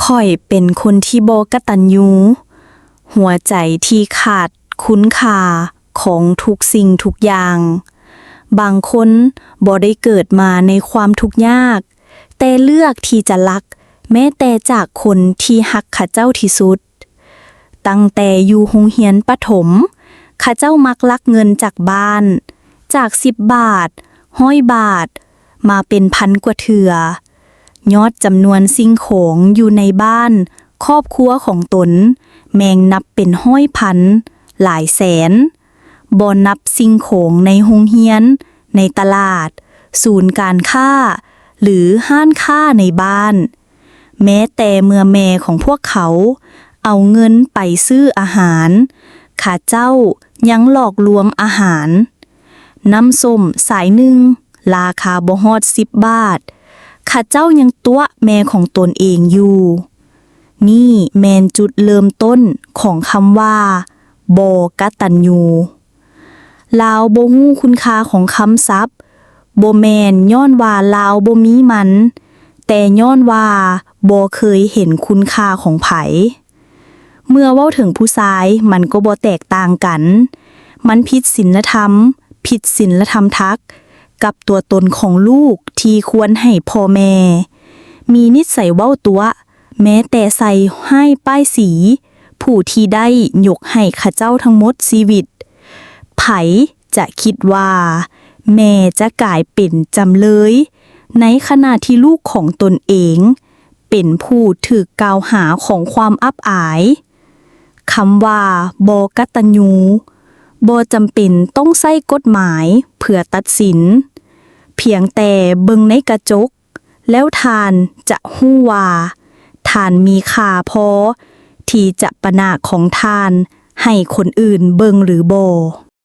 ຂ້ອຍເປັນຄົນທີ່ບໍ່ກະຕັນຍູ, ຫົວໃຈທີ່ຂາດຄຸນຄ່າຂອງທຸກສິ່ງທຸກຢ່າງ. ບາງຄົນບໍ່ໄດ້ເກີດມາໃນຄວາມທຸກຍາກ, ແຕ່ເລືອກທີ່ຈະລັກແມ້ແຕ່ຈາກຄົນທີ່ຮັກເຂົາເຈົ້າທີ່ສຸດ. ຕັ້ງແຕ່ຢູ່ໂຮງຮຽນປະຖົມ, ເຂົາເຈົ້າມັກລັກເງິນຈາກບ້ານ, ຈາກສິບບາດ, ຮ້ອຍບາດ, ມາເປັນພັນກວ່າເທື່ອ. ຍອດຈຳນວນສິ່ງຂອງຢູ່ໃນບ້ານຄອບຄົວຂອງຕົນແມ່ງນັບເປັນຮ້ອຍພັນ, ຫຼາຍແສນ, ບໍ່ນັບສິ່ງຂອງໃນໂຮງຮຽນ, ໃນຕະຫຼາດ, ສູນການຄ້າ ຫຼື ຮ້ານຄ້າໃນບ້ານ. ແມ້ແຕ່ເມື່ອແມ່ຂອງພວກເຂົາເອົາເງິນໄປຊື້ອາຫານ, ເຂົາເຈົ້າຍັງຫຼອກລວງອາຫານ. ນ້ຳສົ້ມສາຍໜຶ່ງລາຄາບໍ່ຮອດສິບບາດ, ເຂົາເຈົ້າຍັງຕົວະແມ່ຂອງຕົນເອງຢູ່. ນີ້ແມ່ນຈຸດເລີ່ມຕົ້ນຂອງຄຳວ່າບໍ່ກະຕັນຍູ. ລາວບໍ່ຮູ້ຄຸນຄ່າຂອງຄຳສັບ, ບໍ່ແມ່ນຍ້ອນວ່າລາວບໍ່ມີມັນ, ແຕ່ຍ້ອນວ່າບໍ່ເຄີຍເຫັນຄຸນຄ່າຂອງໃຜ. ເມື່ອເວົ້າເຖິງຜູ້ຊາຍ, ມັນກໍບໍ່ແຕກຕ່າງກັນ. ມັນຜິດສິນລະທຳ, ຜິດສິນລະທຳທັກ ກັບຕົວຕົນຂອງລູກທີ່ຄວນໃຫ້ພໍ່ແມ່ມີນິດໄສເວົ້າຕົວະ, ແມ້ແຕ່ໃສ່ຮ້າຍປ້າຍສີ ຜູ້ທີ່ໄດ້ຍົກໃຫ້ເຂົາເຈົ້າທັງໝົດຊີວິດ. ໃຜຈະຄິດວ່າແມ່ຈະກາຍເປັນຈຳເລີຍ ໃນຂະນະທີ່ລູກຂອງຕົນເອງເປັນຜູ້ຖືກກ່າວຫາຂອງຄວາມອັບອາຍ? ຄຳວ່າບໍ່ກະຕັນຍູ ບໍ່ຈຳເປັນຕ້ອງໃຊ້ກົດໝາຍເພື່ອຕັດສິນ. ພຽງແຕ່ເບິ່ງໃນກະຈົກ ແລ້ວທ່ານຈະຮູ້ວ່າທ່ານມີຄ່າພໍທີ່ຈະປະໜາກຂອງທ່ານໃຫ້ຄົນອື່ນເບິ່ງຫຼືບໍ່.